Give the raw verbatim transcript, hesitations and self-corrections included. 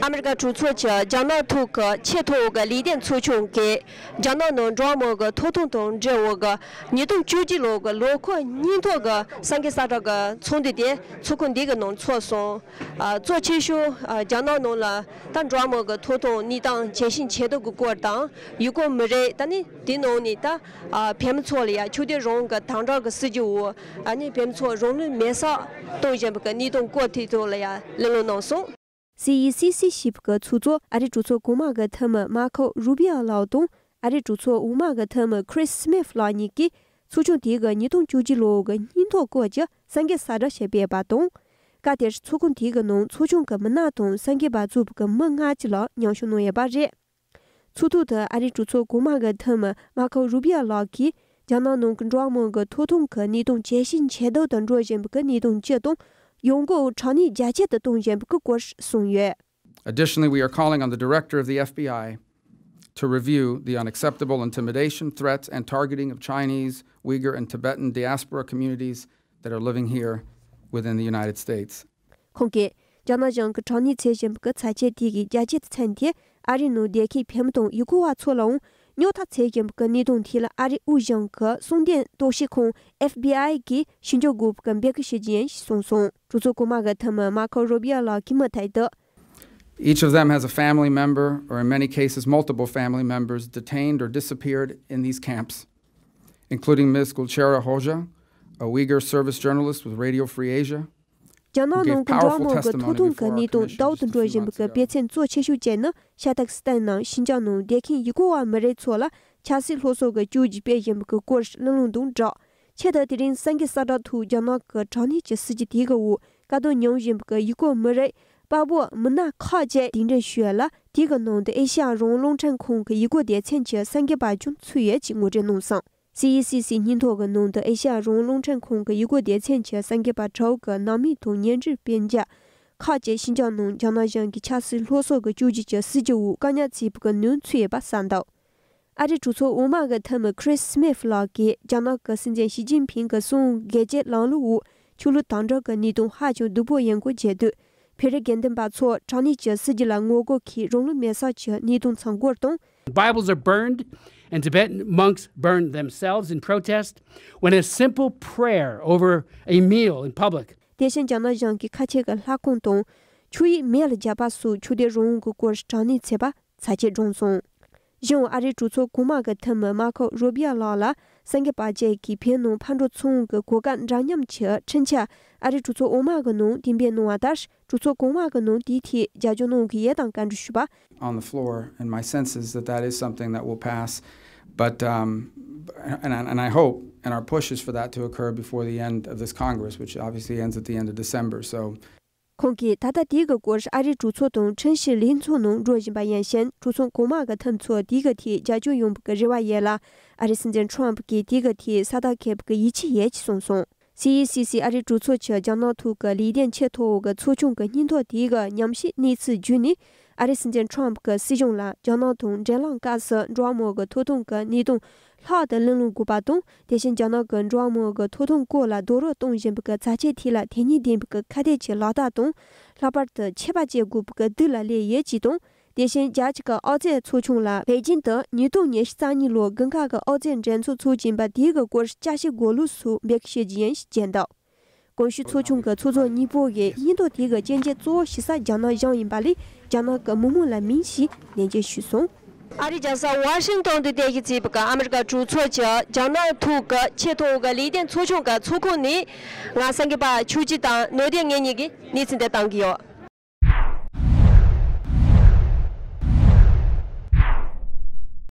ཨ་མི་རི་ཀ་གྲོས་ཚོགས་ཀྱི་རྒྱ་ནག་ཐོག་གི་ཆེས་མཐོ་བོ་གི་ལས་དོན་ཚོགས་ཆུང་གིས་རྒྱ་ནག་ནང་འགྲོ་བ་མིའི་གི་ཐོབ་ཐང་དང་འབྲེལ་བའི་གི་ཉིས་སྟོང་བཅུ་གཅིག་ལོ་གི་ལོ་འཁོར་སྙིང་ཐོག་གི་གསར་འགོད་གསལ་བསྒྲགས་གི་ཚོགས་འདུ་དེ་ཚོགས་ཁང་འདི་གི་ནང་ཚོགས་སོང་། ཨ་གཙོ་ཆེ་ཤོས་ཨ་རྒྱ་ནག་ནང་ལ་ད་འགྲོ་བ་མིའི་གི་ཐོབ་ཐང་གནས་སྟངས་ཇེ་ཞན་ཇེ་སྡུག་གི་སྐོར་དང་། ཡུ་གུར་མི་རིགས་ད་ནི་དེ་ནང་ནས་ད་ཨ་བོད་མི་ཚོ་ལ་ཡ་ཆོས་དད་རང་དབང་གི་དམ་དྲག་གི་སྲིད་ཇུས་འོག་ཨ་ནི་བོད་མི་ཚོ་རང་ལུས་མེར་སྲེག་གཏོང་བཞིན་པའི་གི་གནད་དོན་སྐོར་དེ་ཐོག་ལ་ཡ་གླེང་སློང་གནང་སོང་། སི་ཨི་སི་སི་ཞེས་པའི་གི་ཚོགས་གཙོ་ཨ་རིའི་གྲོས་ཚོགས་གོང་མ་གི་འཐུས་མི་མར་ཁོ་རུ་བྷི་ཨ་ལགས་དང་། ཨ་རིའི་གྲོས་ཚོགས་འོག་མ་གི་འཐུས་མི་ཁྲིས་སི་མིཐ་ལགས་གཉིས་ཀྱིས་ཚོགས་ཆུང་དེ་གི་ཉིས་སྟོང་བཅུ་གཅིག་ལོ་གི་སྙིང་སྟོབས་སྐོར་གྱི་གསར་འགོད་གསལ་བསྒྲགས་ཤིག་སྤེལ་བ་དང་། སྐབས་དེར་ཚོགས་ཁང་དེ་གི་ནང་ཚོགས་ཆུང་གི་མི་སྣ་དང་གསར་འགོད་པ་གཙོས་པའི་གི་མི་ལྔ་བཅུ་ལ་མཉམ་ཞུགས་གནང་ཡོད་པ་རེད། ཚོགས་ཐོག་ཏུ་ཨ་རིའི་གྲོས་ཚོགས་གོང་མ་གི་འཐུས་མི་མར་ཁོ་རུ་བྷི་ཨ་ལགས་ཀྱིས་རྒྱ་ནག་ནང་གི་འགྲོ་བ་མིའི་གི་ཐོབ་ཐང་གི་གནད་དོན་ཇེ་ཞན་ཇེ་སྡུག་ཏུ་འགྲོ་བཞིན་པའི་གི་གནད་དོན་སྤྱི་དང་། ཡོང་སྒོའི་དྲག་གནོན་རྒྱ་སྐྱེད་དུ་གཏོང་བཞིན་པའི་གི་སྐོར་གསུངས་ཡོད། Additionally, we are calling on the director of the F B I to review the unacceptable intimidation, threats, and targeting of Chinese, Uyghur, and Tibetan diaspora communities that are living here within the United States. ཁོང་གིས་རྒྱ་ནག་གཞུང་གིས་དྲག་གནོན་བྱེད་བཞིན་པའི་གི་ཚབས་ཆེ་དེ་གི་རྒྱ་སྐྱེད་དུ་མཚོན་ཏེ། ཨ་རིའི་ནང་བསྡད་མཁན་བོད་མི་དང་ཡུ་གུར་བ་ཚོ་ལའང་རྙོག་དྲ་བྱེད་བཞིན་པའི་གི་གནད་དོན་ཐད་ལ་ཨ་རིའི་དབུས་གཞུང་གི་གསང་དོན་རྟོག་ཞིབ་ཁང་F B I གིས་ཞིབ་འཇུག་དགོས་པའི་གི་འབོད་སྐུལ་ཞུ་རྒྱུ་ཡིན་ཞེས་གསུངས་སོང་། གྲོས་ཚོགས་གོང་མ་གི་འཐུས་མི་མར་ཁོ་རུ་བྷི་ཨ་ལགས་ཀྱིས་མུ་མཐུད་དུ། Each of them has a family member, or in many cases, multiple family members, detained or disappeared in these camps, including Miz Gulchehra Khoja, a Uyghur service journalist with Radio Free Asia, རྒྱ་ནག་ནང་གི་འགྲོ་བ་མིའི་གི་ཐོབ་ཐང་གི་གནད་དོན་ཟླ་བ་དང་འགྲོ་བཞིན་པའི་གི་དཔེ་མཚོན་གཙོ་ཆེ་ཤོས་བཅས་ནི་ཤ་སྟག་སི་ཏན་ནང་ཤིན་ཅང་ནང་བསྡད་མཁན་ཡུ་གུར་བ་མི་རིགས་ཚོ་ལ་ཆབ་སྲིད་སློབ་གསོ་གི་བཅོས་སྒྱུར་སྤེལ་བཞིན་པའི་གི་སྐོར་གླེང་སློང་དང་སྦྲགས། ཆེད་དུ་དེ་རིང་གསར་འགོད་གསལ་བསྒྲགས་ཐོག་རྒྱ་ནག་གི་དྲག་གནོན་གྱི་སྲིད་ཇུས་དེ་གི་འོག་དཀའ་སྡུག་མྱོང་བཞིན་པའི་གི་ཡུ་གུར་མི་རིགས་དཔའ་བོ་མི་སྣ་ཁག་ཅིག་གདན་འདྲེན་ཞུས་ཡོད་ལ། དེ་གི་ནང་དུ་ཨེ་ཤེ་ཡ་རང་དབང་རླུང་འཕྲིན་ཁང་གི་ཡུ་གུར་སྡེ་ཚན་གྱི་གསར་འགོད་པ་ཀྱང་ཚུད་ཡོད་ཅེས་ངོ་སྤྲོད་གནང་སོང་། སི་ཨི་སི་སི་སྙན་ཐོ་གི་ནང་དུ་ཨེ་ཤེ་ཡ་རང་དབང་རླུང་འཕྲིན་ཁང་གི་ཡུ་གུར་སྡེ་ཚན་གྱི་གསར་འགོད་པ་དྲུག་གི་ནང་མི་དང་བརྙན་འཕྲིན་དཔེ་ཆ་ཁག་ཅིག་ཤིན་ཅང་ནང་རྒྱ་ནག་གཞུང་གི་ཆབ་སྲིད་སློབ་གསོ་གི་བཅོས་སྒྱུར་གྱི་སྲིད་ཇུས་འོག་བཀག་ཉར་བྱས་པའི་གི་ནང་ཚུད་ཡོད་པ་གསལ་འདུག་ཨ་རིའི་གྲོས་ཚོགས་འོག་མ་གི་འཐུས་མི་ཁྲིས་སི་མིཐ་ལགས་ཀྱིས་རྒྱ་ནག་གི་སྲིད་འཛིན་ཞི་ཅིན་ཕིང་གི་གསང་བའི་སྒེར་གྱི་ལམ་ལུགས་འོག་ཆོས་ལུགས་དམ་དྲག་གི་གནད་དོན་ཧ་ཅང་སྡུག་པོ་ཡིན་སྐོར་བརྗོད་དུས། བོད་རིགས་དགེ་འདུན་པ་ཚོ་དྲག་གནོན་གྱི་སྲིད་ཇུས་ལ་ངོ་རྒོལ་གྱིས་རང་ལུས་མེར་སྲེག་གི་གནད་དོན་ཚང་སྐོར་དང་། Bibles are burned, and Tibetan monks burned themselves in protest when a simple prayer over a meal in public དེ་བཞིན་རྒྱ་ནག་གཞུང་གིས་ཁ་ཆེ་གི་ལྷ་ཁང་དང་ཆོས་ཡིག་མེ་ལ་བརྒྱབ་པ་སོགས་ཆོས་དད་རང་དབང་གི་སྐོར་དྲག་གནོན་བྱས་པ་ཚབས་ཆེ་བྱུང་སོང་། གཞན་ཨ་རིའི་གྲོས་ཚོགས་གོང་མ་གི་འཐུས་མི་མར་ཁོ་རུ་བྷི་ཨ་ལགས་ལ་གསར་འགོད་པ་བཅས་ཀྱིས་བོད་ནང་ཕར་འགྲོ་ཚུར་འོང་གི་གོ་སྐབས་འདྲ་མཉམ་གྱི་འཕྲིན་བཅར་ཨ་རིའི་གྲོས་ཚོགས་འོག་མ་གི་ནང་གཏན་འབེབས་གནང་བ་ལྟར། གྲོས་ཚོགས་གོང་མ་གི་ནང་དེའི་ཐད་རྒྱབ་སྐྱོར་གནང་གི་ཡོད་དམ་བཀའ་འདྲི་ཞུས་པ། On the floor, and my sense is that that is something that will pass. But, um, and, and I hope, and our push is for that to occur before the end of this Congress, which obviously ends at the end of December. So, ཁོང་གིས་ད་ལྟ་དེའི་གི་སྐོར་ཨ་རིའི་གྲོས་ཚོགས་དང་ཁྲིམས་ཞིབ་ལྷན་ཚོགས་ནང་འགྲོ་བཞིན་པ་ཡིན་ཞིང་། གྲོས་ཚོགས་གོང་མ་གི་འཐུས་ཚོགས་དེའི་གི་ཐད་རྒྱབ་སྐྱོར་ཡོང་བའི་གི་རེ་བ་ཡོད་ལ། ཨ་རིའི་སྲིད་འཛིན་ཁྲོམ་གྱིས་དེའི་གི་ཐད་ས་ཐག་ཁེལ་བའི་གི་ཡིད་ཆེས་ཡོད་ཅེས་གསུངས་སོང་། སི་ཨི་སི་སི་ཨ་རིའི་གྲོས་ཚོགས་ཀྱི་རྒྱ་ནག་ཐོག་གི་ལས་དོན་ཆེས་མཐོ་བོ་གི་ཚོགས་ཆུང་གི་སྙན་ཐོ་དེའི་གི་ཉམས་ཞིབ་གནས་ཚུལ་བརྒྱུད་ནས། ཨ་རིའི་སྲིད་འཛིན་ཁྲོམ་གྱིས་སྲིད་གཞུང་ལ་རྒྱ་ནག་དང་འབྲེལ་ལམ་སྐབས་སུ་འགྲོ་བ་མིའི་གི་ཐོབ་ཐང་གི་གནད་དོན་ལྷག་ཏུ་གླེང་སློང་དགོས་པ་དང་། དེ་བཞིན་རྒྱ་ནག་གི་འགྲོ་བ་མིའི་གི་ཐོབ་ཐང་སྐོར་ལ་རྡོག་རོལ་གཏོང་བཞིན་པའི་གི་བྱ་སྤྱོད་ཐད་ལ་དོན་སྙིང་ལྡན་པའི་གི་ཁ་གཏད་ཀྱི་ལག་བསྟར་དང་། ལྷག་པར་དུ་ཆད་པ་གཅོད་དགོས་པའི་གི་དུས་ལ་སླེབས་ཡོད་ཅེས་དང་། དེ་བཞིན་རྒྱལ་སྤྱི་གི་ཨོ་རྩལ་ཚོགས་ཆུང་ལ་པེ་ཅིང་དུ་ཉིས་སྟོང་ཉི་ཤུ་རྩ་གཉིས་ལོར་དགུན་ཁ་གི་ཨོ་རྩལ་འགྲན་ཚོགས་འཚོགས་ཀྱིན་པ་དེའི་གི་སྐོར་བསྐྱར་ཞིབ་དགོས་ལུགས་སོགས་འབོད་སྐུལ་ཞུ་རྒྱུ་ཡིན་ཞེས་བརྗོད་འདུག་གོང་ཞུས་ཚོགས་ཆུང་གི་ཚོགས་གཙོ་གཉིས་པོ་ཡིས་སྙན་ཐོ་དེ་གི་སྐྱོན་བརྗོད་གཙོ་བོ་ཞུ་ས་རྒྱ་ནག་གཞུང་ཡིན་པ་ལས། རྒྱ་ནག་གི་མི་མང་ལ་མིན་ཞེས་ནན་བརྗོད་ཞུས་སོང་། ཨ་རིའི་རྒྱལ་ས་ཝ་ཤིང་ཏོན་དུ་རྟེན་གཞི་བྱས་པའི་ཨ་མི་རི་ཀ་གྲོས་ཚོགས་ཀྱི་རྒྱ་ནག་ཐོག་གི་ཆེས་མཐོ་བའི་ལས་དོན་ཚོགས་ཆུང་གི་ཚོགས་ཁང་ནས་ང་གསར་འགོད་པ་ཆོས་སྐྱིད་དང་ནོར་བདེ་ངེད་གཉིས་ཀྱིས་གནས་ཚུལ་འདི་བཏང་གི་ཡོད།